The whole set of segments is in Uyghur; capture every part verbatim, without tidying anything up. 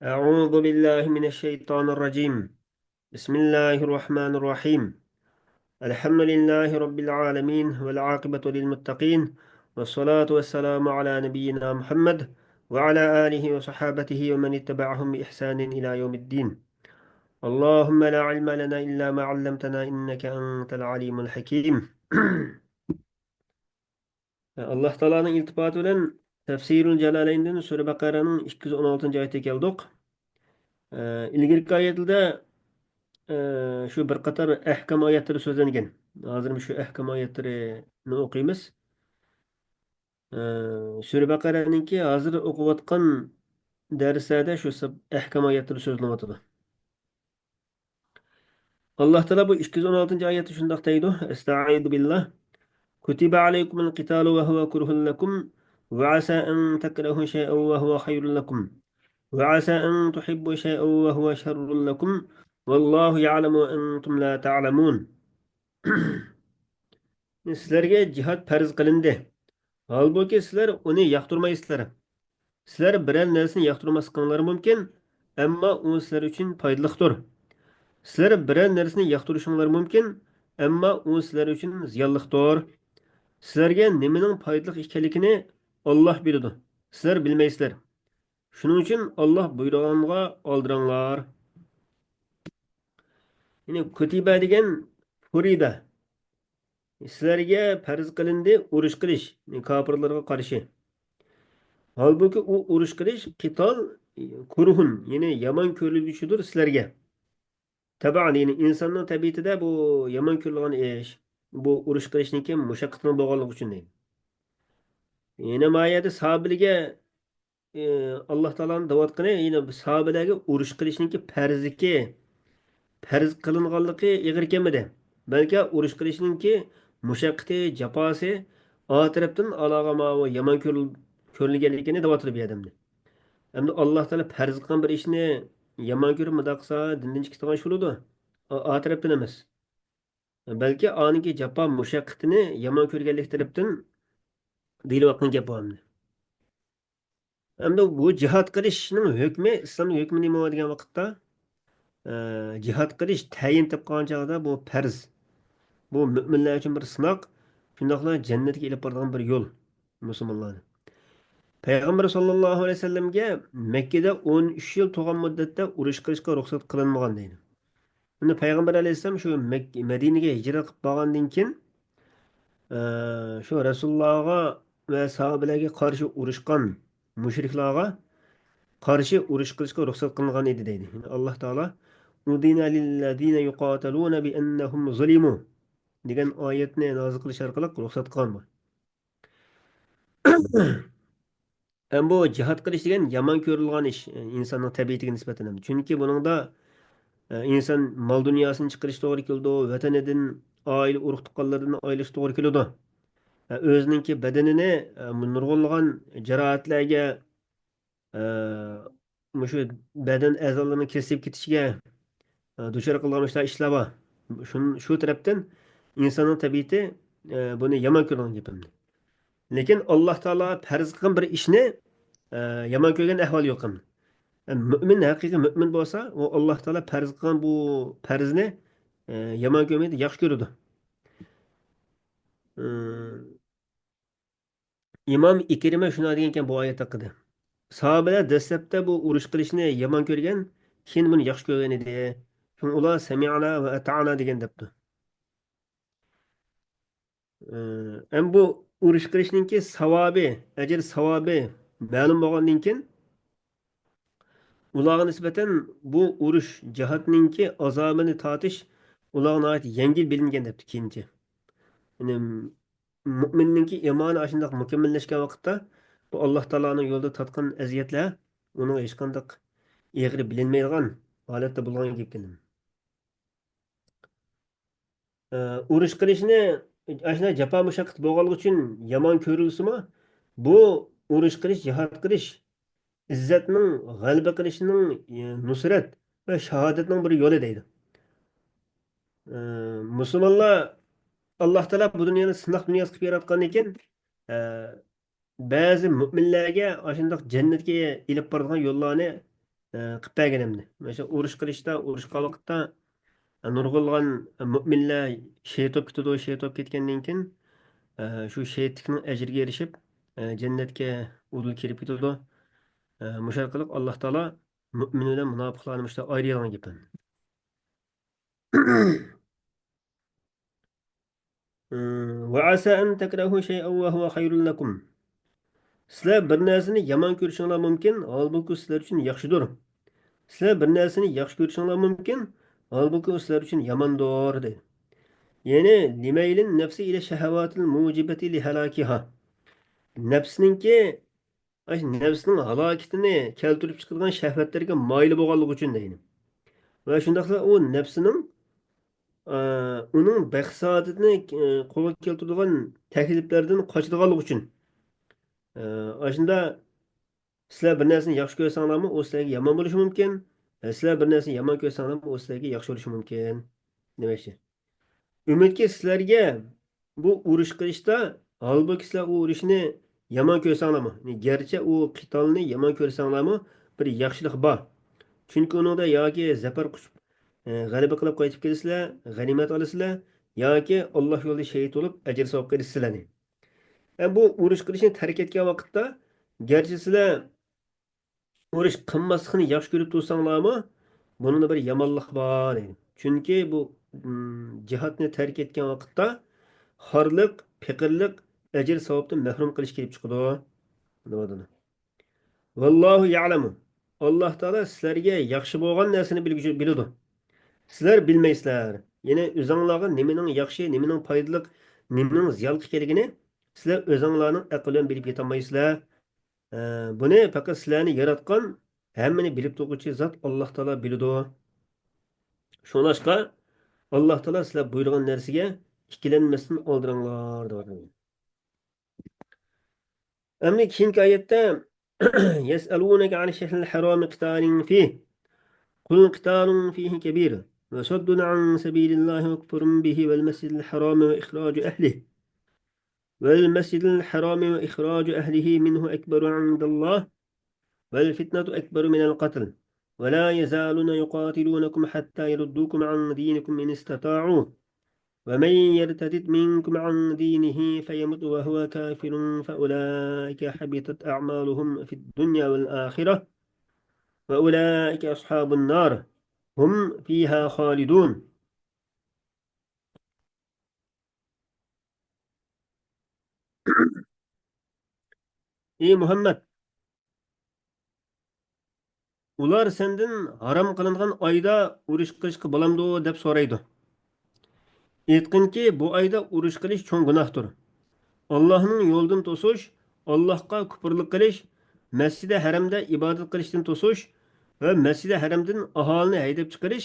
أعوذ بالله من الشيطان الرجيم. بسم الله الرحمن الرحيم. الحمد لله رب العالمين والعاقبة للمتقين والصلاة والسلام على نبينا محمد وعلى آله وصحابته ومن اتبعهم بإحسان إلى يوم الدين. اللهم لا علم لنا إلا ما علمتنا إنك أنت العليم الحكيم. ئاللاھ تائالانىڭ ئىلتىپاتى بىلەن تەفسىرۇل جالالەيندىن سۈرە بەقەرەنىڭ ئىككى يۈز ئون ئالتىنچى ئايىتىگە كەلدۇق. ئە، ئىلگىرىكى ئايەتلەردە، ئە، شۇ بىر قاتار ئەھكام ئايەتلىرى سۆزلەنگەن. ھازىر شۇ ئەھكام ئايەتلىرىنى ئوقۇيمىز. ئە، سۈرە بەقەرەنىڭكى ھازىر ئوقۇۋاتقان دەرسلەردە شۇ سەب-، ئەھكام ئايەتلىرى سۆزلىنىۋاتىدۇ. ئاللاھ تائالا بۇ ئىككى يۈز ئون ئالتىنچى ئايەتتە شۇنداق دەيدۇ، ئەستەئىزۇ بىللاھ، كتب عليكم القتال وهو كره لكم وعسى أن تكرهوا شيئا وهو خير لكم وعسى أن تحبوا شيئا وهو شر لكم والله يعلم وأنتم لا تعلمون. سىلەرگە جىھاد پەرز قىلىندى. ھالبۇكى، سىلەر ئۇنى ياقتۇرمايسىلەر. سىلەر بىرەر نەرسىنى ياقتۇرماسلىقىڭلار مۇمكىن، ئەمما ئۇ سىلەر ئۈچۈن پايدىلىقتۇر. سىلەر بىرەر نەرسىنى ياقتۇرۇشۇڭلار مۇمكىن، ئەمما ئۇ سىلەر ئۈچۈن زىيانلىقتۇر. سىلەرگە نېمىنىڭ پايدىلىق ئىكەنلىكىنى ئاللاھ بىلىدۇ. سىلەر بىلمەيسىلەر. شۇنىڭ ئۈچۈن ئاللاھ بۇيرۇغانغا ئالدىراڭلار. يەنى كۇتىبە دېگەن فۇرىدە. سىلەرگە پەرز قىلىندى ئۇرۇش قىلىش، كاپىرلارغا قارشى. ھالبۇكى، ئۇ ئۇرۇش قىلىش، قىتال، كۇرھۇن، يەنى يامان كۆرۈلگۈچىدۇر سىلەرگە. تەبىئەن، يەنى ئىنساننىڭ تەبىئىتىدە بۇ يامان كۆرۈلگەن ئىش. بۇ ئۇرۇش قىلىشنىڭكى مۇشەققىتىنىڭ بولغانلىقى ئۈچۈن دەيدۇ. يەنە ما يەردە ساھابىلەرگە ئى، ئاللاھ تائالانىڭ دەۋاتقىنى، يەنى ساھابىلەرگە ئۇرۇش قىلىشنىڭكى پەرزلىكى، پەرز قىلىنغانلىقى ئېغىر كەلمىدى. بەلكى ئۇرۇش قىلىشنىڭكى مۇشەققىتى، جاپاسى ئا تەرەپتىن ئالاغا ماۋۇ يامان كۆرۈل-، كۆرۈلگەنلىكىنى دەۋاتىدۇ بۇ ئادەمدە. ئەمدى ئاللاھ تائالا پەرز قىلغان بىر ئىشنى يامان كۆرۈپ مۇنداق قىلسا، دىندىن چىقىدىغان ئىش بولىدۇ. ئا، ئا تەرەپتىن ئەمەس. بەلكى ئانىڭكى جاپا مۇشەققىتىنى يامان كۆرگەنلىك تەرەپتىن دېيىلىۋاتقان گەپ بۇ ئەمدى. ئەمدى بۇ جىھاد قىلىشنىڭ ھۆكمى، ئىسلامنىڭ ھۆكمى نېمە دېگەن ۋاقىتتا، ئە، جىھاد قىلىش تەيىن تېپىپ قالغان چاغدا بۇ پەرز. بۇ مۆمىنلەر ئۈچۈن بىر سىناق، شۇنداقلا جەننەتكە ئېلىپ بارىدىغان بىر يول مۇسۇلمانلارنى. پەيغەمبەر ساللاللاھۇ ئەلەيھى ۋەسەللەمگە مەككىدە ئون ئۈچ يىل تۇرغان مۇددەتتە ئۇرۇش قىلىشقا رۇخسەت قىلىنمىغان دەيدۇ. ئەمدى پەيغەمبەر ئەلەيھىسسالام شۇ مەك-، مەدىنىگە ھىجرەت قىلىپ بارغاندىن كېيىن، ئە، شۇ رەسۇلۇللاھقا ۋە ساھابىلەرگە قارشى ئۇرۇشقان مۇشرىكلارغا قارشى ئۇرۇش قىلىشقا رۇخسەت قىلىنغان ئىدى دەيدۇ. يەنى ئاللاھ تائالا «ئۇزىنە لىللەزىنە يۇقاتەلۇنە بىئەننەھۇم زۇلىمۇ» دېگەن ئايەتنى نازىل قىلىش ئارقىلىق رۇخسەت قىلغان بۇ. ھەم بۇ جىھاد قىلىش دېگەن يامان كۆرۈلگەن ئىش، ئىنساننىڭ تەبىئىتىگە نىسبەتەن. چۈنكى بۇنىڭدا، ئە، ئىنسان مال-دۇنياسىنى چىقىرىشى توغرا كېلىدۇ، ۋەتىنىدىن، ئائىلە ئۇرۇق-تۇغقانلىرىدىن ئايرىلىشى توغرا كېلىدۇ. ئە، ئۆزىنىڭكى بەدىنىنى، ئە، نۇرغۇنلىغان جاراھەتلەرگە، ئە، مۇشۇ بەدەن ئەزالىرىنىڭ كېسىلىپ كېتىشىگە، ئە، دۇچار قىلغان مۇشۇنداق ئىشلار بار. شۇن-، شۇ تەرەپتىن ئىنساننىڭ تەبىئىتى، ئە، بۇنى يامان كۆرىدىغان گېپىمدە. لېكىن ئاللاھ تائالا پەرز قىلغان بىر ئىشنى، ئە، يامان كۆرگەن ئەھۋال يوق ئەمدى. ئە، مۆمىن، ھەقىقىي مۆمىن بولسا، ئۇ ئاللاھ تائالا پەرز قىلغان بۇ پەرزنى، ئە، يامان كۆرمەيدۇ، ياخشى كۆرىدۇ. ئىمام ئىكرىمە شۇنداق دېگەنكەن بۇ ئايەت ھەققىدە. ساھابىلەر دەسلەپتە بۇ ئۇرۇش قىلىشنى يامان كۆرگەن، كېيىن بۇنى ياخشى كۆرگەن ئىدى. شۇڭا ئۇلار «سەمىئنا ۋە ئەتەئنا» دېگەن دەپتۇ. ئەمما بۇ ئۇرۇش قىلىشنىڭكى ساۋابى، ئەجىر ساۋابى مەلۇم بولغاندىن كېيىن، ئۇلارغا نىسبەتەن بۇ ئۇرۇش، جىھادنىڭكى ئازابىنى تارتىش ئۇلارغا ناھايىتى يەڭگىل بىلىنگەن دەپتۇ كېيىنچە. يەنى مۇئمىننىڭكى ئىمانى ئاشۇنداق مۇكەممەللەشكەن ۋاقىتتا، بۇ ئاللاھ تائالانىڭ يولىدا تارتقان ئەزىيەتلەر ئۇنىڭغا ھېچقانداق ئېغىر بىلىنمەيدىغان ھالەتتە بولغان گېپىنى. ئە، ئۇرۇش قىلىشنى ئاشۇنداق جاپا مۇشەققەت بولغانلىقى ئۈچۈن يامان كۆرۈلسىمۇ، بۇ ئۇرۇش قىلىش، جىھاد قىلىش ئىززەتنىڭ، غەلىبە قىلىشنىڭ، ئە، نۇسرەت ۋە شاھادەتنىڭ بىر يولى دەيدۇ. ئە، مۇسۇلمانلار ئاللاھ تائالا بۇ دۇنيانى سىناق دۇنياسى قىلىپ ياراتقاندىن كېيىن، ئە، بەزى مۆمىنلەرگە ئاشۇنداق جەننەتكە ئېلىپ بارىدىغان يوللارنى ئە، قىلىپ بەرگىنىمنى. مەسىلەن، ئۇرۇش قىلىشتا، ئۇرۇش قىلغان ۋاقىتتا، ئە، نۇرغۇنلىغان مۆمىنلەر شېھىت بولۇپ كېتىدۇ، شېھىت بولۇپ كەتكەندىن كېيىن، ئە، شۇ شېھىتلىكنىڭ ئەجرىگە ئېرىشىپ، ئە، جەننەتكە ئۇدۇل كىرىپ كېتىدۇ. ئە، مۇشۇ ئارقىلىق ئاللا تائالا مۆمىن بىلەن مۇناپىقلارنى مۇشۇنداق ئايرىيدىغان گېپىم. وعسى أن تكرهوا شيئا وهو خير لكم. سىلەر بىر نەرسىنى يامان كۆرۈشۈڭلار مۇمكىن، ھالبۇكى سىلەر ئۈچۈن ياخشىدۇر. سىلەر بىر نەرسىنى ياخشى كۆرۈشۈڭلار مۇمكىن، ھالبۇكى ئۇ سىلەر ئۈچۈن ياماندۇر، دەيدۇ. يەنى، لميل النفس إلى الشهوات الموجبة لهلاكها. نەپسنىڭكى ئاشۇ نەپسىنىڭ ھالاكىتىنى كەلتۈرۈپ چىقىدىغان شەھۋەتلەرگە مايىل بولغانلىقى ئۈچۈن دەيدۇ. ۋە شۇنداقلا ئۇ نەپسىنىڭ، ئە، ئۇنىڭ بەخت-سائادىتىنى، ئە، قولغا كەلتۈرىدىغان تەكلىپلەردىن قاچىدىغانلىقى ئۈچۈن. ئە، ئاشۇندا سىلەر بىر نەرسىنى ياخشى كۆرسەڭلارمۇ، ئۇ سىلەرگە يامان بولۇشى مۇمكىن. ئە، سىلەر بىر نەرسىنى يامان كۆرسەڭلارمۇ، ئۇ سىلەرگە ياخشى بولۇشى مۇمكىن. دېمەكچى. ئۈمىدكى سىلەرگە بۇ ئۇرۇش قىلىشتا، ھالبۇكى، سىلەر ئۇ ئۇرۇشنى يامان كۆرسەڭلارمۇ، يەنى گەرچە ئۇ قىتالنى يامان كۆرسەڭلارمۇ، بىر ياخشىلىق بار. چۈنكى ئۇنىڭدا ياكى زەپەر قۇچۇپ، ئە، غەلىبە قىلىپ قايتىپ كېلىسىلەر، غەنىيمەت ئالىسىلەر، ياكى ئاللا يولىدا شېھىت بولۇپ، ئەجىر ساۋاب قىلىسىلەرنى. ئە، بۇ ئۇرۇش قىلىشنى تەرك ئەتكەن ۋاقىتتا، گەرچە سىلەر ئۇرۇش قىلماسلىقنى ياخشى كۆرۈپ تۇرساڭلارمۇ، بۇنىڭدا بىر يامانلىق بار، دەيدۇ. چۈنكى بۇ، ئىم، جىھادنى تەرك ئەتكەن ۋاقىتتا خارلىق، پېقىرلىق، ئەجىر ساۋابتىن مەھرۇم قىلىش كېلىپ چىقىدۇ. دەۋاتىدۇ. ۋاللاھۇ يەلەمۇ. ئاللا تائالا سىلەرگە ياخشى بولغان نەرسىنى بىلگۈچى، بىلىدۇ. سىلەر بىلمەيسىلەر. يەنى ئۆزۈڭلارغا نېمىنىڭ ياخشى، نېمىنىڭ پايدىلىق، نېمىنىڭ زىيانلىق ئىكەنلىكىنى سىلەر ئۆزۈڭلارنىڭ ئەقلى بىلەن بىلىپ يېتەلمەيسىلەر. ئە، بۇنى پەقەت سىلەرنى ياراتقان، ھەممىنى بىلىپ تۇرغۇچى زات ئاللا تائالا بىلىدۇ. شۇڭلاشقا، ئاللا تائالا سىلەر بۇيرۇغان نەرسىگە ئىككىلەنمەستىن ئالدىراڭلار، دەۋاتىدۇ. ئەمدى كېيىنكى ئايەتتە، يسألونك عن الشهر الحرام قتال فيه، قل قتال فيه كبير، وصد عن سبيل الله وكفر به والمسجد الحرام وإخراج أهله، والمسجد الحرام وإخراج أهله منه أكبر عند الله، والفتنة أكبر من القتل، ولا يزالون يقاتلونكم حتى يردوكم عن دينكم إن استطاعوا، ومن يرتدد منكم عن دينه فيمت وهو كافر فأولئك حبطت أعمالهم في الدنيا والآخرة، وأولئك أصحاب النار، هم فيها خالدون. ئى مۇھەممەد! ئۇلار سەندىن ھارام قىلىنغان ئايدا ئۇرۇش قىلىشقا بولامدۇ دەپ سورايدۇ. ئېيتقىنكى، بۇ ئايدا ئۇرۇش قىلىش چوڭ گۇناھتۇر. ئاللاھنىڭ يولىدىن توسۇش، ئاللاھقا كۇپۇرلۇق قىلىش، مەسچىدى ھەرەمدە ئىبادەت قىلىشتىن توسۇش ۋە مەسچىدى ھەرەمدىن ئاھالىنى ھەيدەپ چىقىرىش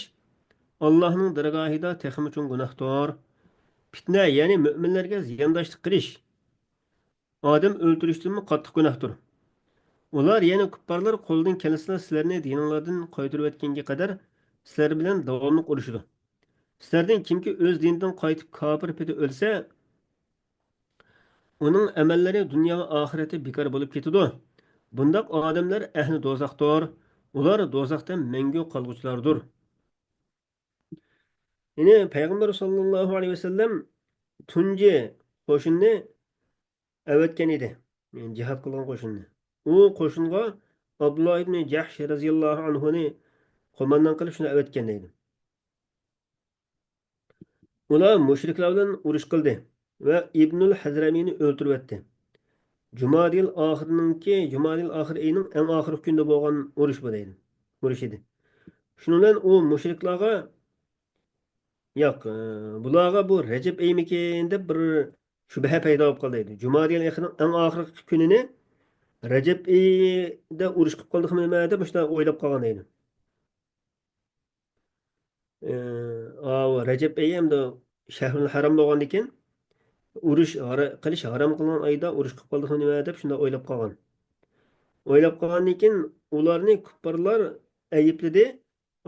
ئاللاھنىڭ دەرگاھىدا تېخىمۇ چوڭ گۇناھتۇر. پىتنە، يەنى مۆمىنلەرگە زىيانداشلىق قىلىش، ئادەم ئۆلتۈرۈشتىنمۇ قاتتىق گۇناھتۇر. ئۇلار، يەنى كۇپپارلار، قولىدىن كەلسىلا سىلەرنى دىنىڭلاردىن قايتۇرۇۋەتكەنگە قەدەر سىلەر بىلەن داۋاملىق ئۇرۇشىدۇ. سىلەردىن كىمكى ئۆز دىنىدىن قايتىپ كاپىر پېتى ئۆلسە، ئۇنىڭ ئەمەللىرى دۇنيا ۋە ئاخىرەتتە بىكار بولۇپ كېتىدۇ. بۇنداق ئادەملەر ئەھلى دوزاختۇر. ئۇلار دوزاختا مەڭگۈ قالغۇچىلاردۇر. يەنى پەيغەمبەر ساللاللاھۇ ئەلەيھى ۋەسەللەم تۇنجى قوشۇننى ئەۋەتكەن ئىدى. يەنى جىھاد قىلغان قوشۇننى. ئۇ قوشۇنغا ئابدۇللا ئىبنى جەھش رەزىياللاھۇ ئەنھۇنى قوماندان قىلىپ شۇنى ئەۋەتكەن دەيدۇ. ئۇلار مۇشرىكلار بىلەن ئۇرۇش قىلدى ۋە ئىبنۇل ھەزرەمىنى ئۆلتۈرۈۋەتتى. جۇمادىل ئاخىرنىڭكى، جۇمادىل ئاخىر ئېيىنىڭ ئەڭ ئاخىرقى كۈنىدە بولغان ئۇرۇش بۇ دەيدۇ. ئۇرۇش ئىدى. شۇنىڭ بىلەن ئۇ مۇشرىكلارغا، ياق، ئى، بۇلارغا بۇ رەجەب ئېيىمىكىن دەپ بىر شۈبھە پەيدا بولۇپ قالدى دەيدۇ. جۇمادىل ئاخىرنىڭ ئەڭ ئاخىرقى كۈنىنى رەجەب ئېيىدا ئۇرۇش قىلىپ قالدۇقمۇ نېمە دەپ مۇشۇنداق ئويلاپ قالغان دەيدۇ. ئى، ئاۋۇ رەجەب ئېيى ئەمدى شەھرۇل ھەرام بولغاندىكىن، ئۇرۇش ھارا-، قىلىش ھارام قىلىنغان ئايدا ئۇرۇش قىلىپ قالدۇقمۇ نېمە دەپ شۇنداق ئويلاپ قالغان. ئويلاپ قالغاندىن كېيىن ئۇلارنى كۇپپارلار ئەيىبلىدى.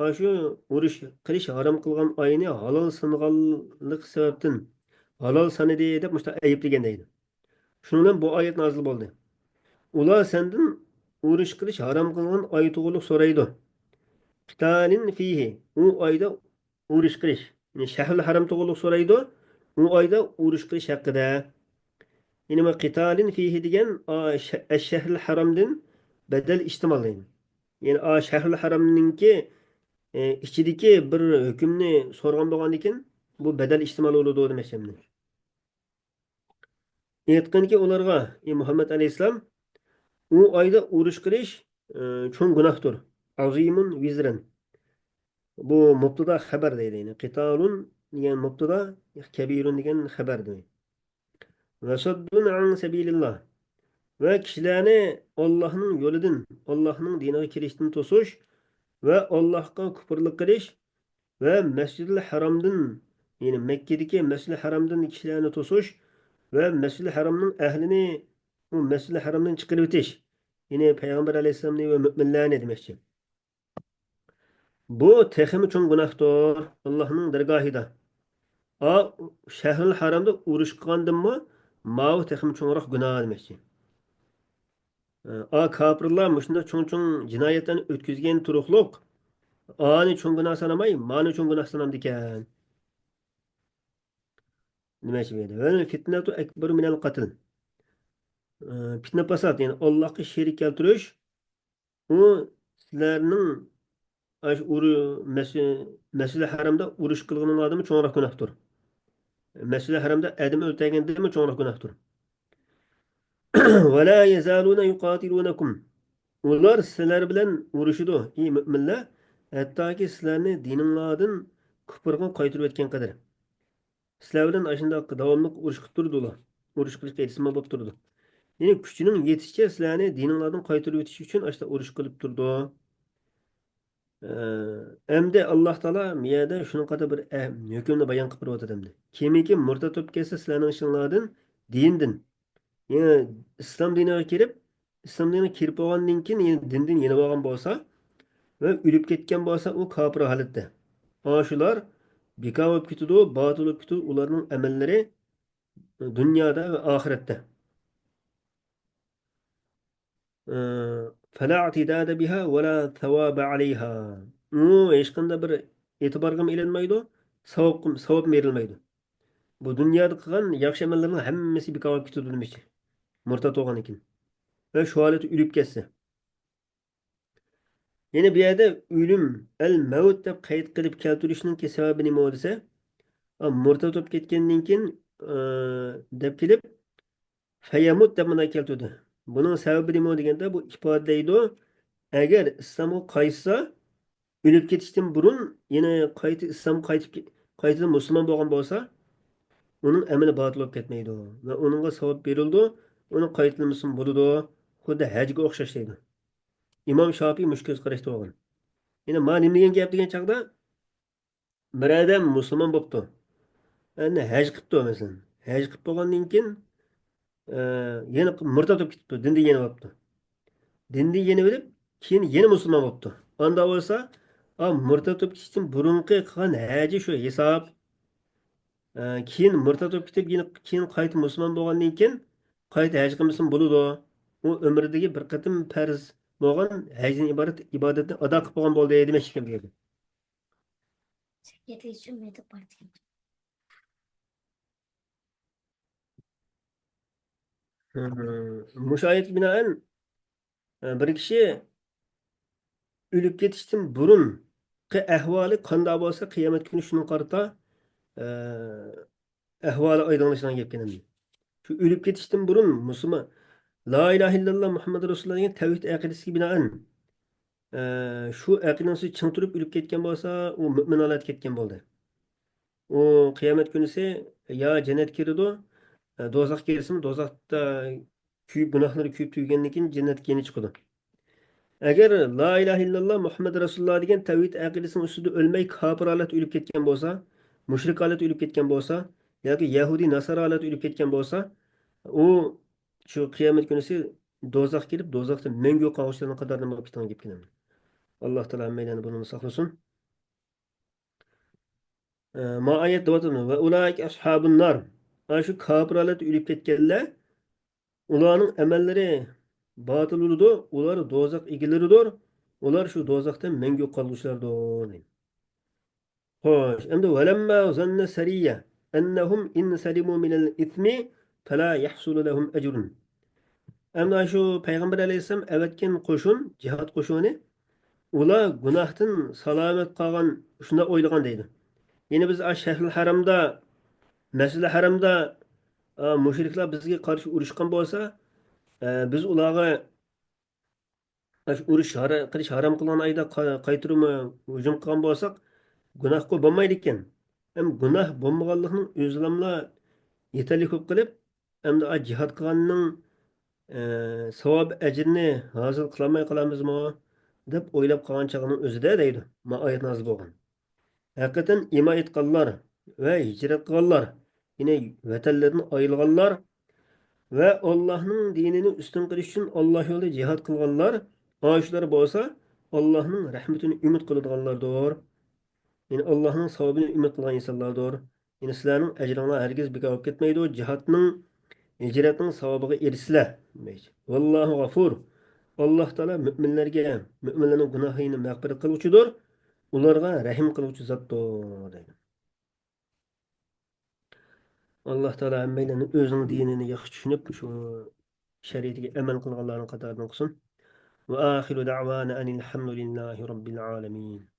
ئاشۇ ئۇرۇش قىلىش ھارام قىلغان ئاينى ھالال سانىغانلىق سەۋەبتىن ھالال سانىدى دەپ مۇشۇنداق ئەيىبلىگەن دەيدۇ. شۇنىڭ بىلەن بۇ ئايەت نازىل بولدى. ئۇلار سەندىن ئۇرۇش قىلىش ھارام قىلىنغان ئاي توغرۇلۇق سورايدۇ. قىتالىن فىيھى، ئۇ ئايدا ئۇرۇش قىلىش. يەنى شەھرۇل ھەرام توغرۇلۇق سورايدۇ، ئۇ ئايدا ئۇرۇش قىلىش ھەققىدە. يەنى ما قىتالىن فىيھى دېگەن، ئا، شە-، ئەششەھرۇل ھەرامدىن بەدەل ئىھتىمال دەيدۇ. يەنى، ئا، شەھرۇل ھەرامنىڭكى، ئى، ئىچىدىكى بىر ھۆكۈمنى سورىغان بولغاندىكىن، بۇ بەدەل ئىھتىمال بولىدۇ دېمەكچى ئەمدى. ئېيتقىنكى ئۇلارغا، ئى مۇھەممەد ئەلەيھىسسالام، ئۇ ئايدا ئۇرۇش قىلىش، ئى، چوڭ گۇناھتۇر. عظيم وزرا. بۇ مۇبتىدا خەبەر دەيدۇ. يەنى قىتالۇن دېگەن مۇبتىدا، كەبىرۇن دېگەن خەبەر دەيدۇ. ۋەسەددۇن ئەن سەبىلىللا. ۋە كىشىلەرنى ئاللاھنىڭ يولىدىن، ئاللاھنىڭ دىنىغا كىرىشتىن توسۇش ۋە ئاللاھقا كۇپۇرلۇق قىلىش ۋە مەسجىدىل ھەرامدىن، يەنى مەككىدىكى مەسجىدىل ھەرامدىن كىشىلەرنى توسۇش ۋە مەسجىدىل ھەرامنىڭ ئەھلىنى ئۇ مەسجىدىل ھەرامدىن چىقىرىۋېتىش، يەنى پەيغەمبەر ئەلەيھىسسالامنى ۋە مۆمىنلەرنى دېمەكچى. بۇ تېخىمۇ چوڭ گۇناھتۇر، ئاللاھنىڭ دەرگاھىدا. ئا، شەھرۇل ھارامدا ئۇرۇش قىلغاندىنمۇ ماۋۇ تېخىمۇ چوڭراق گۇناھ دېمەكچى. ئا، كاپىرلار مۇشۇنداق چوڭ-چوڭ جىنايەتلەرنى ئۆتكۈزگەن تۇرۇقلۇق، ئانى چوڭ گۇناھ سانىماي، مانى چوڭ گۇناھ سانامدىكەن. نېمە ئىش بۇ يەردە؟ ۋەل فىتنەتۇ ئەكبەرۇ مىنەل قەتل. ئا، پىتنە پاسات، يەنى ئاللاھقا شېرىك كەلتۈرۈش، ئۇ سىلەرنىڭ ئاشۇ ئۇرۇ-، مەسى-، مەسجىدىل ھەرامدا ئۇرۇش قىلغىنىڭلاردىنمۇ چوڭراق گۇناھتۇر. مەسجىدىل ھەرامدا ئادەم ئۆلتۈرگەندىنمۇ چوڭراق گۇناھتۇر. ۋەلا يەزالۇنە يۇقاتىلۇنەكۇم. ئۇلار سىلەر بىلەن ئۇرۇشىدۇ، ئى مۆمىنلەر، ھەتتاكى سىلەرنى دىنىڭلاردىن كۇپرغا قايتۇرۇۋەتكەن قەدەر. سىلەر بىلەن ئاشۇنداق داۋاملىق ئۇرۇش قىلىپ تۇرىدۇ ئۇلار. ئۇرۇش قىلىشقا ھېسىمال بولۇپ تۇرىدۇ. يەنى كۈچىنىڭ يېتىشىچە سىلەرنى دىنىڭلاردىن قايتۇرۇۋېتىش ئۈچۈن ئاشۇنداق ئۇرۇش قىلىپ تۇرىدۇ. ئە، ئەمدى ئاللاھ تائالا بۇ يەردە شۇنىڭغا قارىتا بىر، ئە، ھۆكۈمنى بايان قىلىپ بېرىۋاتىدۇ ئەمدى. كىمكى مۇرتەت بولۇپ كەتسە سىلەرنىڭ ئىچىڭلاردىن دىندىن، يەنى ئىسلام دىنىغا كىرىپ، ئىسلام دىنىغا كىرىپ بولغاندىن كېيىن يەنە دىندىن يېنىۋالغان بولسا ۋە ئۆلۈپ كەتكەن بولسا، ئۇ كاپىر ھالەتتە. ئاشۇلار بىكار بولۇپ كېتىدۇ، باتىل بولۇپ كېتىدۇ، ئۇلارنىڭ ئەمەللىرى دۇنيادا ۋە ئاخىرەتتە. ئە، فلا ئىتىدادە بىھا ۋەلا ساۋابە ئەلەيھا. ئۇ ھېچقانداق بىر ئېتىبارغىمۇ ئېلىنمايدۇ، ساۋابقا، ساۋابمۇ بېرىلمەيدۇ. بۇ دۇنيادا قىلغان ياخشى ئەمەللىرىنىڭ ھەممىسى بىكار بولۇپ كېتىدۇ دېمەكچى. مۇرتەت بولغاندىن كېيىن. ۋە شۇ ھالەتتە ئۆلۈپ كەتسە. يەنە بۇ يەردە ئۆلۈم، ئەل مەۋت دەپ قەيت قىلىپ كەلتۈرۈشنىڭكى سەۋەبى نېمە دېسە، ئا، مۇرتەت بولۇپ كەتكەندىن كېيىن، ئا، دەپ كېلىپ، فەيەمۇت دەپ مۇنداق كەلتۈردى. بۇنىڭ سەۋەبى نېمە دېگەندە، بۇ ئىپادىلەيدۇ، ئەگەر ئىسلامغا قايتسا، ئۆلۈپ كېتىشتىن بۇرۇن يەنە قايتا ئىسلامغا قايتىپ كې-، قايتىدىن مۇسۇلمان بولغان بولسا، ئۇنىڭ ئەمىلى باتىل بولۇپ كەتمەيدۇ ۋە ئۇنىڭغا ساۋاب بېرىلىدۇ، ئۇنىڭ قايتىدىن مۇسۇلمان بولىدۇ، خۇددى ھەجگە ئوخشاش دەيدۇ. ئىمام شاپىي مۇشۇ كۆز قاراشتا بولغان. يەنى ما نېمە دېگەن گەپ دېگەن چاغدا، بىر ئادەم مۇسۇلمان بوپتۇ. ئەمدى ھەج قىپتۇ مەسىلەن. ھەج قىپ بولغاندىن كېيىن، ئە، يەنە مۇرتەت بولۇپ كېتىپتۇ، دىندىن يېنىۋاپتۇ. دىندىن يېنىۋېلىپ، كېيىن يەنە مۇسۇلمان بوپتۇ. ئاندا بولسا، ئا، مۇرتەت بولۇپ كېتىشتىن بۇرۇنقى قىلغان ھەجى شۇ ھېساب. ئە، كېيىن مۇرتەت بولۇپ كېتىپ، يەنە كېيىن قايتا مۇسۇلمان بولغاندىن كېيىن، قايتا ھەج قىلمىسىمۇ بولىدۇ. ئۇ ئۆمرىدىكى بىر قېتىم پەرز بولغان ھەجدىن ئىبارەت ئىبادەتنى ئادا قىلىپ بولغان بولدى دېمەكچى ئىكەن بۇ يەردە. مۇشۇ ئايەتكە بىنائەن، بىر كىشى ئۆلۈپ كېتىشتىن بۇرۇنقى ئەھۋالى قانداق بولسا، قىيامەت كۈنى شۇنىڭغا قارىتا، ئەھۋالى ئايدىڭلىشىدىغان گەپكەن ئەمدى. شۇ ئۆلۈپ كېتىشتىن بۇرۇن مۇسۇلمان، لا ئىلاھە ئىللاللا مۇھەممەد رەسۇلۇللا دېگەن تەۋھىد ئەقىدىسىگە بىنائەن، ئە، شۇ ئەقىدىنىڭ ئۈستىدە چىڭ تۇرۇپ ئۆلۈپ كەتكەن بولسا، ئۇ مۆمىن ھالەتكە كەتكەن بولدى. ئۇ قىيامەت كۈنىسى يا جەننەتكە كىرىدۇ، ئە، دوزاخقا كىرسىمۇ، دوزاختا كۆيۈپ، گۇناھلىرى كۆيۈپ تۈگىگەندىن كېيىن جەننەتكە يەنە چىقىدۇ. ئەگەر لا ئىلاھە ئىللاللا مۇھەممەد رەسۇلۇللا دېگەن تەۋھىد ئەقىدىسىنىڭ ئۈستىدە ئۆلمەي، كاپىر ھالەتتە ئۆلۈپ كەتكەن بولسا، مۇشرىك ھالەتتە ئۆلۈپ كەتكەن بولسا، ياكى يەھۇدىي ناسارا ھالەتتە ئۆلۈپ كەتكەن بولسا، ئۇ شۇ قىيامەت كۈنىسى دوزاخقا كىرىپ، دوزاختا مەڭگۈ قالغۇچىلارنىڭ قاتارىدىن بولۇپ كېتىدىغان گەپكەن. ئاللا تائالا ھەممەيلەننى بۇنىڭدىن ساقلىسۇن. ئە، ما ئايەت دەۋاتىدۇ، ۋە ئۇلائىكە ئەسھابۇن نار. ئاشۇ كاپىر ھالەتتە ئۆلۈپ كەتكەنلەر، ئۇلارنىڭ ئەمەللىرى باتىل بولىدۇ، ئۇلار دوزاخ ئىگىلىرىدۇر. ئۇلار شۇ دوزاختا مەڭگۈ قالغۇچىلاردۇر، دەيدۇ. خوش، ئەمدى ۋەلەمما زەننە سەرىيە ئەننەھۇم ئىن سەلىمۇ مىنەل ئىسمى فەلا يەھسۇلۇ لەھۇم ئەجرۇن. ئەمدى شۇ پەيغەمبەر ئەلەيھىسسالام ئەۋەتكەن قوشۇن، جىھاد قوشۇنى، ئۇلار گۇناھتىن سالامەت قالغان، شۇنداق ئويلىغان دەيدۇ. يەنى بىز ئا شەھرىل ھەرەمدە، مەسجىدىل ھەرەمدە، ئا، مۇشرىكلار بىزگە قارشى ئۇرۇشقان بولسا، ئە، بىز ئۇلارغا ئاشۇ ئۇرۇش ھارا-، قىلىش ھارام قىلغان ئايدا قا-، قايتۇرما ھۇجۇم قىلغان بولساق، گۇناھقا بولمايدىكەن. ھەم گۇناھ بولمىغانلىقنىڭ ئۆزىلەملا يېتەرلىك بولۇپ قېلىپ، ئەمدى ئا جىھاد قىلغاننىڭ، ئە، ساۋاب ئەجرىنى ھاسىل قىلالماي قالامىزمۇ دەپ ئويلاپ قالغان چاغنىڭ ئۆزىدە دەيدۇ، ما ئايەت نازىل بولغان. ھەقىقەتەن ئىمان ئېيتقانلار ۋە ھىجرەت قىلغانلار، يەنى ۋەتەنلىرىدىن ئايرىلغانلار ۋە ئاللاھنىڭ دىنىنى ئۈستۈن قىلىش ئۈچۈن ئاللاھ يولىدا جىھاد قىلغانلار، ئاشۇلار بولسا ئاللاھنىڭ رەھمىتىنى ئۈمىد قىلىدىغانلاردۇر. يەنى ئاللاھنىڭ ساۋابىنى ئۈمىد قىلغان ئىنسانلاردۇر. يەنى سىلەرنىڭ ئەجرىڭلار ھەرگىز بىكار بولۇپ كەتمەيدۇ، جىھادنىڭ، ھىجرەتنىڭ ساۋابىغا ئېرىشىسىلەر. ۋاللاھۇ غەفۇر. ئاللاھ تائالا مۆمىنلەرگە، مۆمىنلەرنىڭ گۇناھىنى مەغپىرەت قىلغۇچىدۇر، ئۇلارغا رەھىم قىلغۇچى زاتتۇر، دەيدۇ. ئاللاھ تائالا ھەممەيلەننى ئۆزىنىڭ دىنىنى ياخشى چۈشىنىپ، شۇ شەرىئىتىگە ئەمەل قىلغانلارنىڭ قاتارىدىن قىلسۇن. وآخر دعوانا أن الحمد لله رب العالمين.